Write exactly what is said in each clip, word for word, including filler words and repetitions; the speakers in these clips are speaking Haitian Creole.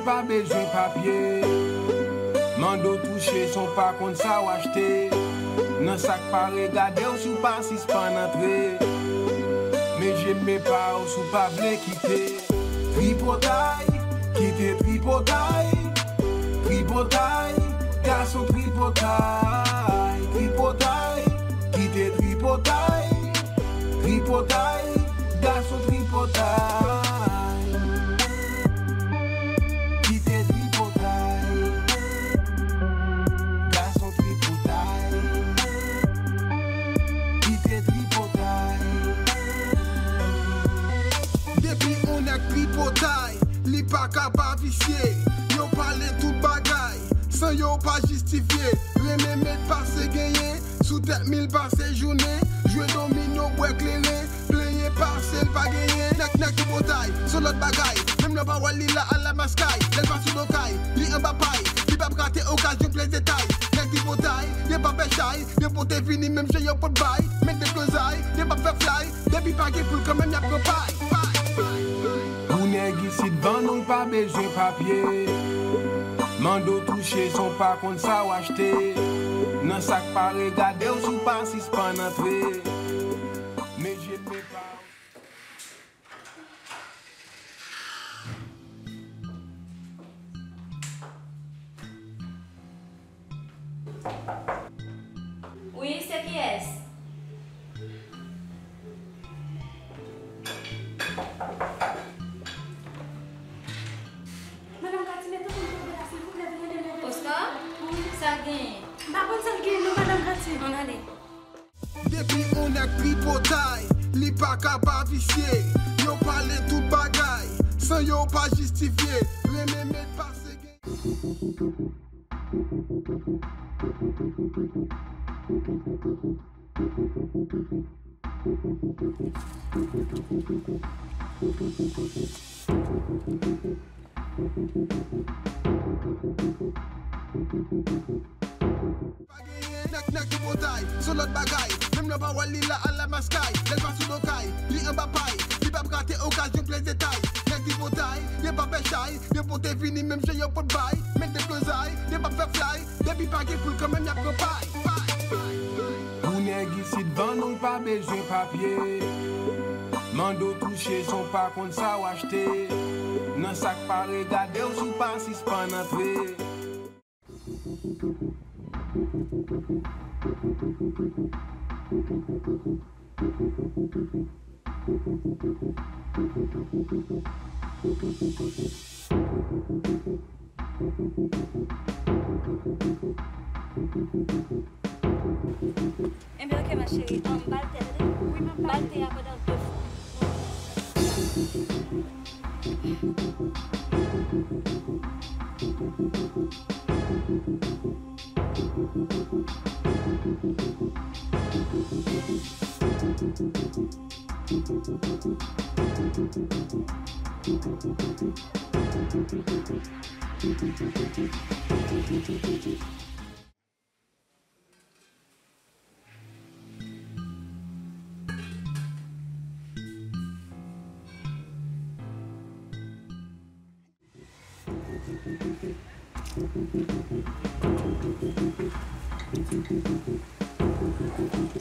Pa bezwen papye. Mande w touche san w pa konn sa w achte. Nan sa k pare gade w si w pa sispann antre. Men je m men pa w si w pa vle kite. Tripotay, kite tripotay. Tripotay, gason tripotay. Tripotay, kite tripotay. Tripotay, gason tripotay. Kite tripotay. Gason tripotay. Kite tripotay. Depi on nèg tripotay, li pa ka pa visye. Yo pale tout bagay, san yo pa jistifye. Renmen met pase genyen, sou tèt mil pase jounen. Jwe domino, bwè kleren, plenyen pase l pa genyen. Nèg, nèg tripotay, se lòt bagay. Menm lè w pa wè l, li la al la maskay. Lè l pa sou do kay, li anba pay. Li p ap rate okazyon plèz detay. Nèg tripotay, yo p ap fè chay. Yo pote vini menm jan yo pot bay. Met deplozay, yo p ap fè flay. Depi pa gen poul kanmenm y ap pran pay. Pou nèg isit vann ou pa bezwen papye. Mande w touche san w pa konn sa w achte. Nan sa k pare gade w si w pa sispann antre. Men je m men pa w. Wi, se kiyès? Madanm Katy, mete w pou m kanpe la, silvouplè, vin ede m leve. Oscar? Wi. Sa l genyen? M pa konn sa l genyen non, Madanm Katy. Ann ale. Depi on nèg tripotay, li pa ka pa visye. Yo pale tout bagay, san yo pa jistifye. Renmen met pase gen. Pa genyen, nèg, nèg tripotay, se lòt bagay. Menm lè w pa wè l, li la al la maskay. Lè l pa sou do kay, li anba pay. Li p ap rate okazyon plèz detay. Nèg tripotay, yo p ap fè chay. Yo pote vini menm jan yo pot bay. Met deplozay, yo p ap fè flay. Depi pa gen poul kanmenm y ap pran pay. Pou nèg isit vann ou pa bezwen papye. Mande w touche san w pa konn sa w achte. Nan sa k pare gade w si w pa sispann antre. Enben, oke, ma chérie. Ann, ba l tè, tande? Wi, manman. Ba l tè a pandan de fwa.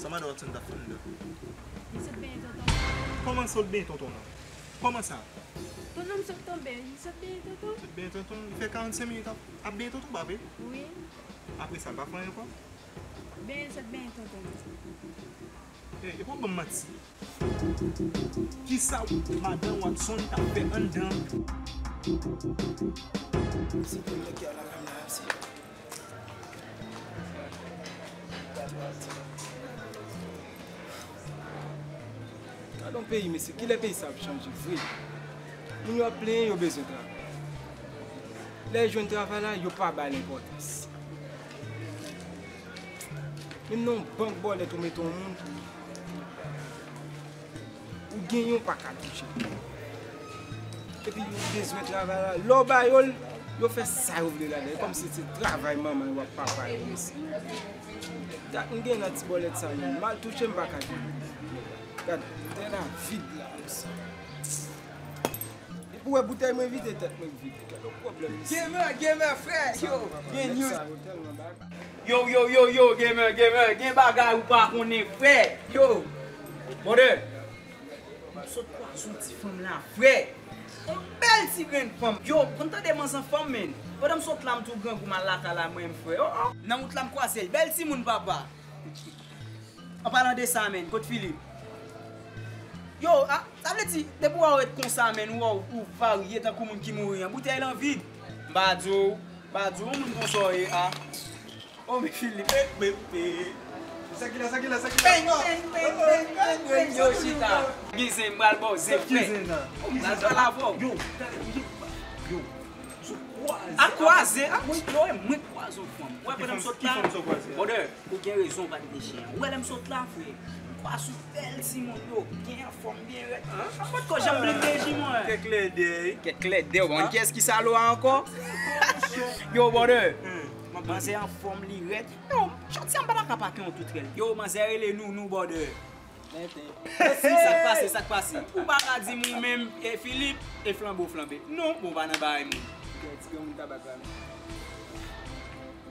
Sa madan Watson t ap fè anndan? Li sot benyen tonton. Kòman sot benyen tonton nan? Kòman sa? Tonton m sot tonbe, li sot benyen tonton. Sot benyen tonton? Li fè karannsenk minit ap, ap benyen tonton, pa vre? Wi. Apre sa, l pa fè anyen ankò? Benyen, sot benyen tonton. E, e pa ban m manti. Kisa madan Watson t ap fè anndan? Se premye ki al lakay mwen la, se. Gad yon peyi, mesye, kilè peyi sa ap chanje vre? Moun yo ap plenyen, yo bezwen travay. Lè yo jwenn travay la, yo pa ba l enpòtans. Menm nan yon bank bòlèt ou mete yon moun, ou genyen ou pa ka touche. Epi yo bezwen travay la. Lè w ba yo l, yo fè sa yo vle ladan l. E kòmsi se travay manman yo ak papa yo, mesye. Gad, m gen nan ti bòlèt sa menm. M al touche, m pa ka jwenn. Gad, tè la vid la, mesye. Pou wè boutèy mwen vide, tèt mwen vide. Gèlè pwoblèm isi. Gamer, gamer, frè, yo, gen news. Yo, yo, yo, yo, gamer, gamer, gen bagay ou pa konnen, frè. Yo, brother, m sot kwaze yon ti fanm la, frè. Yon bèl ti grenn fanm. Yo, m konn tande manzè fanm, men. Pandan m sot la, m tou grangou, m al lakay la, mwen, m frè. Oh, oh. Nan wout la, m kwaze l. Bèl timoun, papa. An palan de sa, men, kot Philippe? Yo, a, sa vle di, depi w ret konsa, men, ou wè ou, ou varye tankou moun ki mouri an. Boutèy lan vid. M pa di w, m pa di w, yon moun konsa w ye, a. Oh, men Philippe, e, e, e. Sa ki la, sa ki la, sa ki la? Peng, peng, peng, peng, peng, peng, yo, chita. Gen zen, m pral ba w zen, frè. M pral pale avè w. Yo, yo, yo, sou kwaze. A kwaze, a, mwen, yo, mwen kwaze yon fanm. Wè, pandan m sot la, brother, ou gen rezon, w pa t gen chen. Ou wè lè m sot la, frè. M kwaze yon bèl timoun, yo, byen anfòm, byen rèd. An, an, potko janm bliye Benji, mwen. Kèk lèdè, wi. Kèk lèdè, w konn kiyès ki salo a ankò? Yo, brother. Manzè anfòm, li rèd. Yo, jodi a m pa ta ka pa gen yon tou trèl. Yo, manzè rele Nounou, brother. Mete. Mèsi, sa k pase, sa k pase? Ou pa ka di m ou menm, e Philippe, e flanbo flanbe. Non, bon, w pa nan bagay moun. Ti granmoun tabak la, non.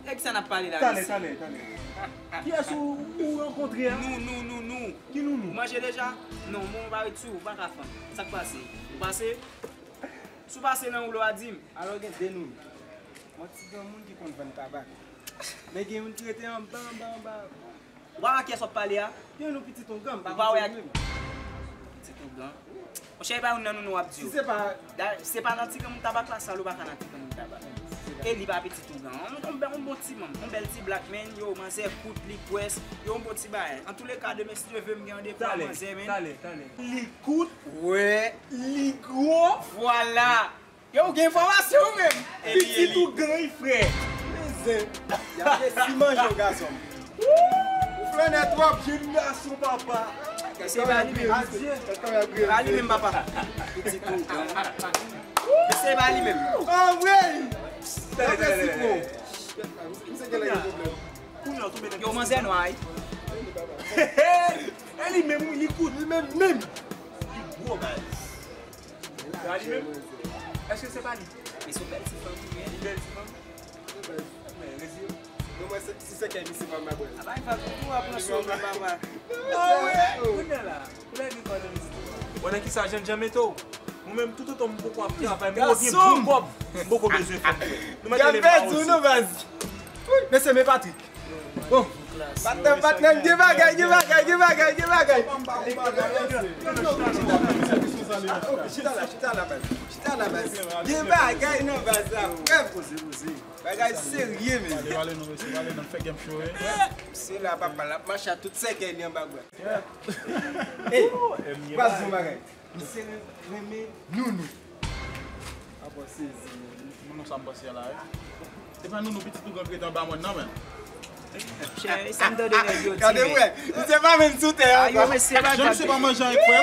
Nèg sa n ap pale la, mesye. Talè, talè, talè. Kiyès ou, ou rankontre a? Nou, nou, nou, nou. Ki nou, nou? Ou manje deja? Non, men w pa ret sou, ou pa ka fann. Sa k pase? Ou pase? Si w pase nan woulo a, di m. Alò, gen de nou. Yon ti granmoun ki konn vann tabak. Men gen youn ki rete anba, anba, anba. Ou pa wè kiyès w ap pale a? Gen yon pitit ougan, m pa konn si li menm. Pitit ougan? Monchè, e pa youn nan nou nou w ap di yo. Si se pa... Da, se pa nan ti granmoun tabak la, salo pa ka nan ti granmoun tabak. E li pa pitit ougan. On, on, on bon ti manm, on bèl ti black man, yo, manzè kout, li gwès, yo, on bon ti bagay. Antouleka, demen, si Dye vle, m gen randevou ak manzè, men. Talè, talè, talè. Li kout, wè, li gwo. Vwala. Yo, ou gen enfòmasyon ou menm? Pitit ougan, frè. Men zen. Y ap resi manje w, gason m. Ou flannè twòp. Jenn gason, papa. Se pa li menm. Adye. Se pa li menm, papa. Pitit ougan. Se pa li menm. Anmwey. Y ap resi pran w. Misye gen lè gen pwoblèm. Yo, manzè nwa, wi. E li menm, wi, li kout. Li menm, menm. Li gwo, baz. Se pa li menm? Èske se pa li? Men se yon bèl ti fanm, wi. Li bèl ti fanm? Men, resi. Non, mwen, se, si se kè misye pa m ap wè l. Apa, fè tou, tou, ap pran sou men, papa. Kounye a la, kounye a gen kòdon pitit. Bon, nan kisa Jennjan mete w? Mwen menm, toutotan m poko ap travay, m poko gen bon kòb, m poko bezwen fanm, frè. Nou mèt rele m pa osi. Mesye, men Patrick. Bon. Patnè, patnè, gen bagay, gen bagay, gen bagay, gen bagay. Chita la, chita la, baz. Chita la, baz. Gen bagay nan baz la, frè. Poze, poze. Bagay serye, men. Pale, pale non, mesye, pale non, fè game show, wi. Se la, papa, l ap mache a tout sèkèy li anba bra. Ey, baz, yon bagay. Misye renmen Nounou. Apa sezi. Nounou sa m panse a la, wi. Se pa Nounou pitit ougan k rete anba mòn nan, men. Chè, sa m tande nèg yo di, men. Gade, frè. Misye pa menm sou tè a. Ayo, mesye, pa... Jan misye pa manje anyen, frè.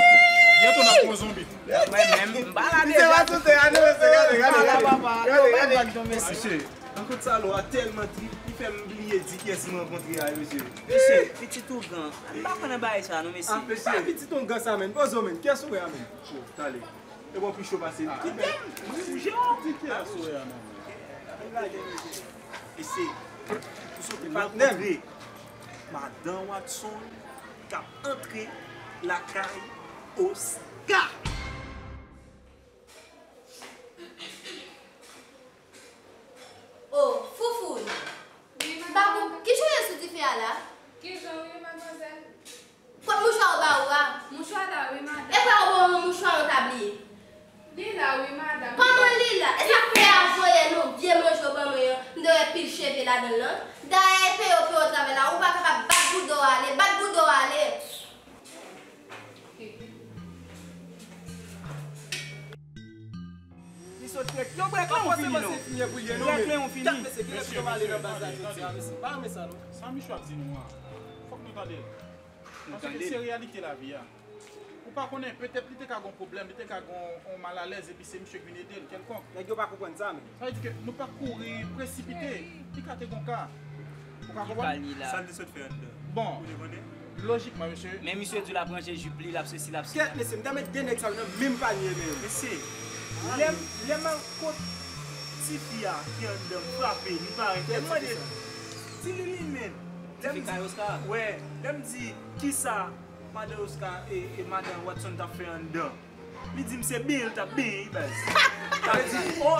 Byento n ap pran zonbi. Mwen menm, m pa la deja. Misye pa sou tè a, non, mesye, gade, gade, gade. Gade, gade. Mesye, rankontre sa lò a tèlman trip, li fè m bliye di kiyès m rankontre a, mesye. Mesye, pitit ougan. M pa kwè nan bagay sa, non, mesye. Ah, mesye. Pitit ougan sa, men. Poze w, men. Kiyès ou wè a, men? Cho, talè. E bon, pi cho pase li. Kite m, mwen bouje w. Di kiyès ou wè a, non? Mesye, ou sot rankontre Madan Watson k ap antre lakay Oscar. Oh, Foufoun! Wi, madanm. Ba kou, ki jan w ye sou dife a la? Ki jan w ye, madmwazèl? Kot mouchwa w ba ou a? Mouchwa la, wi, madanm. E pa ou ban mwen mouchwa an, ou ta bliye? Li la, wi, madanm. Kòman li la? E sa k fè a voye nou vye manje w ban mwen an, m te wè pil cheve ladan l lan. Dayè, e peye w, peye w travay la, ou pa kapab bat bouda w ale, bat bouda w ale. Li sot trèt. Yo, brèk lan fini, non. Brèk lan fini. Mesye, mesye, mesye, tande. Pa renmen sa, non. Sa Michou ap di nou an, fòk nou tande l. Paske se reyalite lavi a. Ou pa konnen, petèt li te ka gon pwoblèm, li te ka gon, on malalèz, epi se misye k vin ede l, kèlkonk. Nèg yo pa konprann sa, men. Sa vle di ke nou pa kouri presipite. Li ka te gon ka. Ou ka konprann? Sa l te sot fè anndan? Bon. Ou te konnen? Lojikman, mesye. Men misye di l ap ranje jip li, l ap sesi, l ap sela. Kèt, mesye, m ta met de nèg sa yo nan menm panye, men. Mesye, Lè m, lè m al kot tifi a ki anndan, m frape, li parèt. Lè m mande, Ti Lili, men. Lè m di, wè, lè m di, kisa madan Oscar e, e madan Watson t ap fè anndan? Li di m se benyen l t ap benyen, baz. Sa vle di, oh,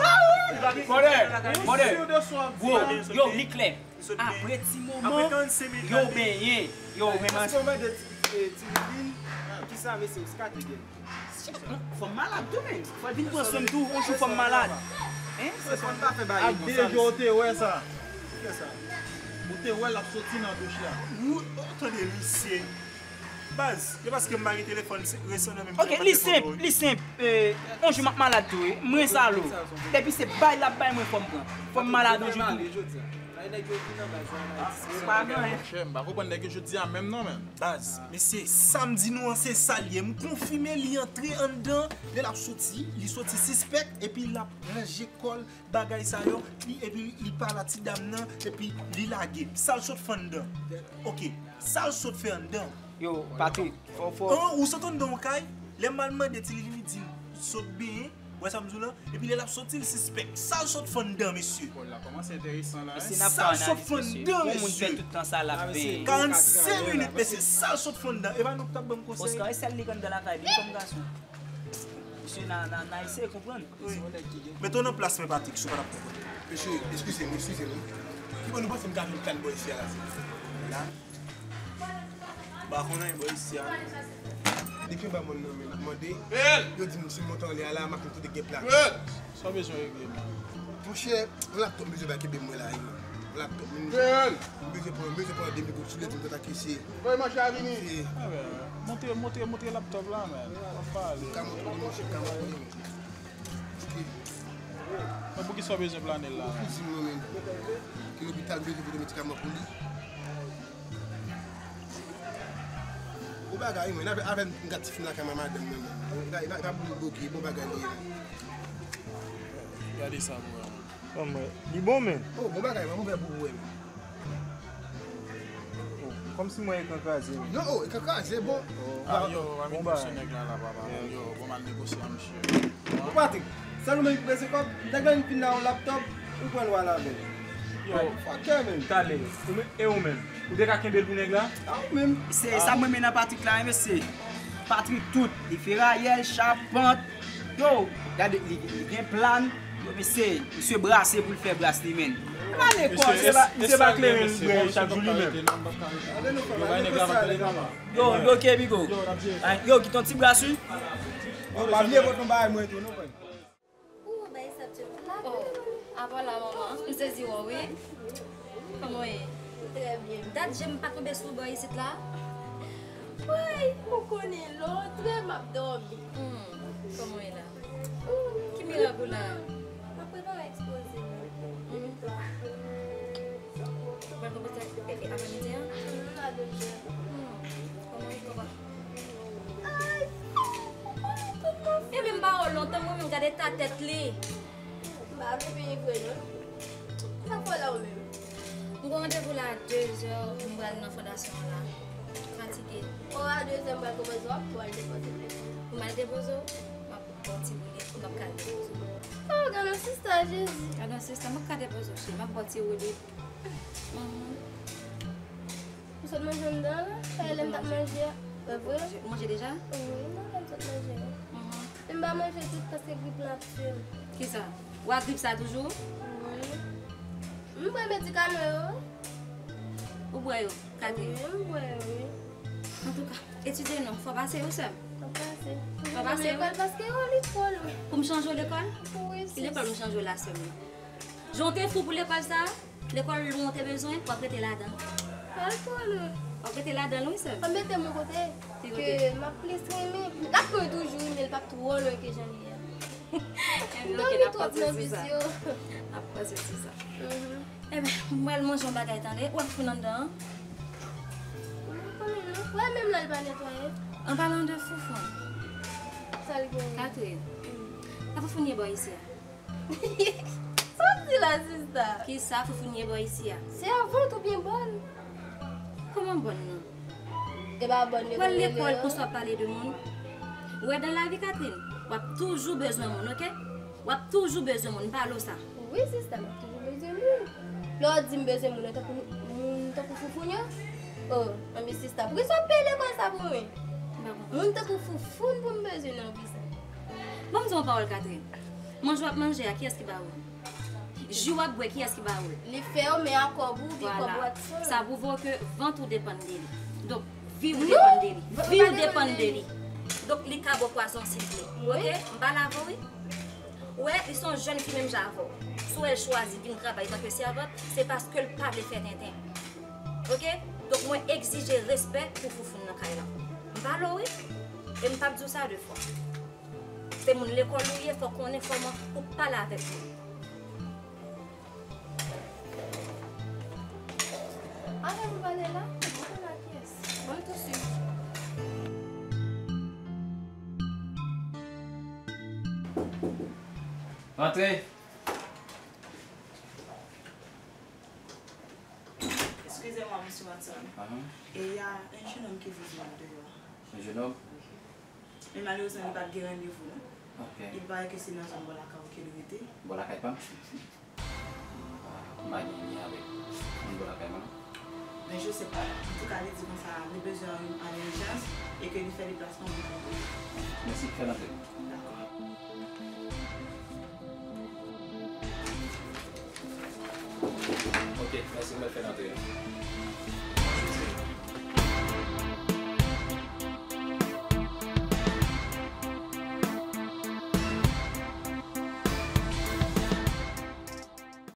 li pa gen... Mòdè, mòdè. Gwo, yo, li klè. Apre ti moman, yo benyen, yo menm. Èske w mande Ti, eh, Ti Lilin, kisa mesye Oscar te gen? Fanm malad tou, men. Fò l vin pran swen m tou, yon jou fanm malad. Hein? Fò n pa fè bagay konsa. Ak de je w te wè sa. Kisa? Ou te wè l ap soti nan douch la. Ou tande misye. Baz, se paske m pa gen telefòn resan nan men m. Ok, li senp, li senp. Eh, yon jou m ap malad tou, wi. M rense alo. Depi se bay l ap bay mwen, fò m pran. Fò m malad yon jou tou. Ou pa gen anyen. Monchè, m pa konprann nèg yo jodi a menm non, men. Baz, mesye, sa m di nou an, se sa l ye. M konfime li antre anndan. Lè l ap soti, li soti sispèk, epi l ap ranje kò l, bagay sa yo, li, epi li pale a ti dam nan, epi li lage. Sa l sot fè anndan? Ok, sa l sot fè anndan? Yo, Patrick, fò, fò. An, ou sot anndan yon kay, lè m al mande Ti Lili, li di m sot benyen, wè sa m di w lan, epi lè l ap soti, l sispèk. Sa l sot fè anndan, mesye? Pòl la kòmanse enteresan la, hein? Sa l sot fè anndan, mesye? Pou moun fè tout tan sa l ap benyen. Karannsenk minit, mesye, sa l sot fè anndan? E pa nou k t ap ban m konsèy? Oscar, e sèl li k anndan lakay li, fanm gason. Mesye, n a, n a, n a eseye konprann. Wi. Mete w nan plas mwen, Patrick, si w pa t ap konprann. Mesye, eskize m, eskize m. Ki bò nou panse m ka jwenn kal bò isi a la, silvouplè? La? M pa konn anyen bò isi a. Depi anba mòn nan, men, n ap mande. Yo di m si m monte anlè a la, m ap jwenn kote gen plat. Sa w bezwen regle, man? Monchè, yon laptop m bezwen bay kenbe m la, wi, man. Yon laptop, men, m bezwen pran, m bezwen pran de mil goud sou li, di m kontakte se. Voye manje a vini. Montre, montre, montre laptop la, man. W ap pale. M ka montre w li, monchè, m ka montre w li, monchè. Ok. Men poukisa w bezwen plane l la, man? Kouzin mwen menm ki lopital, m bezwen pote medikaman pou li. Bon bagay, mwen, avè, avè m gad ti fim lakay madanm mwen, mwen. Bon bagay, pa, pa pou bloke, bon bagay li ye, mwen. Gade sa pou wè, mwen. Li bon, men. Oh, bon bagay, mwen, ouvè pou ou, mwen. Oh, kòmsi mwen ekran kraze, mwen. Non, oh, ekran kraze, bon. Ah, yo, pa vin pase nèg la, la, papa. Yo, bon, m al negosye a misye. Bon, Patrick, sèl ou menm ki prese kòb, nèg la vin la yon laptop, ou pran l w al avè l. Yo, fuck yeah, man. Talè, ou menm, e ou menm? Ou te ka kenbe l pou nèg la? A ou menm. Se sa m renmen nan Patrick la, wi, mesye. Patrick tout, li ferayè, l chapant. Yo, gade, li, li gen plan. Yo, mesye, misye brase pou l fè bras li, menn. E pa lekòl, se pa, se pa kleren l bwè chak jou li menm. Yo, yo, ok, Bigo. Yo, kite yon ti bras, wi. Yo, pa bliye pot yon bagay mwen tou, non, frè. Ou bay sa tout la. Oh, a voilà, manman. M sezi wè w, wi. Kòman w ye? Trè byen. Dat je m pa tonbe sou bò isit la. Woy, ou konnen lè w antre, m ap dòmi. Hmm, kòman w ye la? Hmm. Ki mirak ou la? M ap prepare ekspoze m. Hmm. Ou pral konpoze epi aprèmidi an? Hmm, a doze. Hmm, kòman w ye, kòman? Ay, ou konnen tout mwen. E menm pa wè w lontan, mwen menm gade ta tèt li. M pa vle benyen vre non. Sa fè w la ou menm? M gen randevou la a dezè, m pral nan fondasyon an la. Fatige. O, a dezè m pral konpoze w, w ap tou al depoze m. Pou m al depoze w, m ap ba w ti boulèt, m ap ka al depoze w. O, gade yon sista, Jezi. Gade yon sista, m ap ka depoze w, cheri, m ap ba w ti boulèt. Mhm. Ou sot manje anndan la? Sa e lè m t ap manje a. E vre? Ou manje deja? Wi, m manje, m sot manje. Mhm. Men m pa manje tout paske grip la ap tiye m. Kisa? Ou ak grip sa toujou? Wi. M pran medikaman yo. Ou bwè yo, Catherine? Wi, m bwè yo, wi. Antouka, etidye non, fò pase yo, sè m. Fò pase. Fò pase yo. Lekòl paske yo li twò lwen. Pou m chanje w lekòl? Wi, sis. Ki lekòl m chanje w la, sè m? Jan w te fou pou lekòl sa? Lekòl lwen w te bezwen, w ap rete ladan. Pa twò lwen. W ap rete ladan l, wi, sè m. W ap mete m yon kote ke m ap plis renmen. L ap lwen toujou, wi, men l p ap twò lwen ke jan li ye a. M dòmi twòp nan bis yo. N ap panse sou sa. Mhm. Ebyen, m pral manje yon bagay, tande. W ap foun anndan an? M pa konnen, non. Wè, menm lè l pa netwaye. An palan de foufoun. Sa l gen? Catherine. Mm. Sa foufoun ye bò isi a? Sa w di la, sista? Kisa foufoun ye bò isi a? Se a vant oubyen bòn? Kòman bòn nan? E pa bòn yo konn rele yo? Pral lekòl konsa w ap pale de moun? Ou wè dan lavi, Catherine? W ap toujou bezwen moun, oke? W ap toujou bezwen moun, m pale w sa. Wi, sista, m ap toujou bezwen moun. Lè w di m bezwen moun, tankou moun tankou Foufoun yo? O, anben sista, poukisa w ap pede konsa pou mwen? M pa konprann. Moun tankou Foufoun pou m bezwen nan vi sa. Ban m di w yon pawòl, Catherine. Manje w ap manje a, kiyès ki ba ou l? Ji w ap bwè, kiyès ki ba ou l? Li fè w, men a kòb ou, vye kòb ou ak san. Sa pwouve w ke vant ou depann de li. Donk, vi w depann de li. Vi w depann de li. Donk, li ka ba w pwazon si l vle. Oke? M pale avè w, wi. Ou wè, li se yon jèn fi menm jan avè w. Si w wè l chwazi vin travay antanke sèvant, se paske l pa vle fè tenten. Oke? Donk, mwen egzije respè pou Foufoun nan kay la. M pale w, wi. E m p ap di w sa de fwa. Se moun lekòl ou ye, fò w konnen kòman pou w pale avèk moun. Avè m pale la, mwen konn ak kiyès. Mwen tou swiv. Rantre. Excusez-moi, monsieur Watson. Ahan. E y a un jeune homme qui vous demande dehors. Un jeune homme? Men malerezman, li pa t gen randevou, non. Ok. Il paraît que se nan zòn bò lakay ou ke li rete. Bò lakay pa m? Ah, m pa gen lyen avèk moun bò lakay mwen, non. Men je sais pas. Antouka, li di konsa, li bezwen an, an ijans e ke li fè deplasman pou l. Mèsi, fè l antre. Dakò. Ok, mèsi, mwen fè l antre.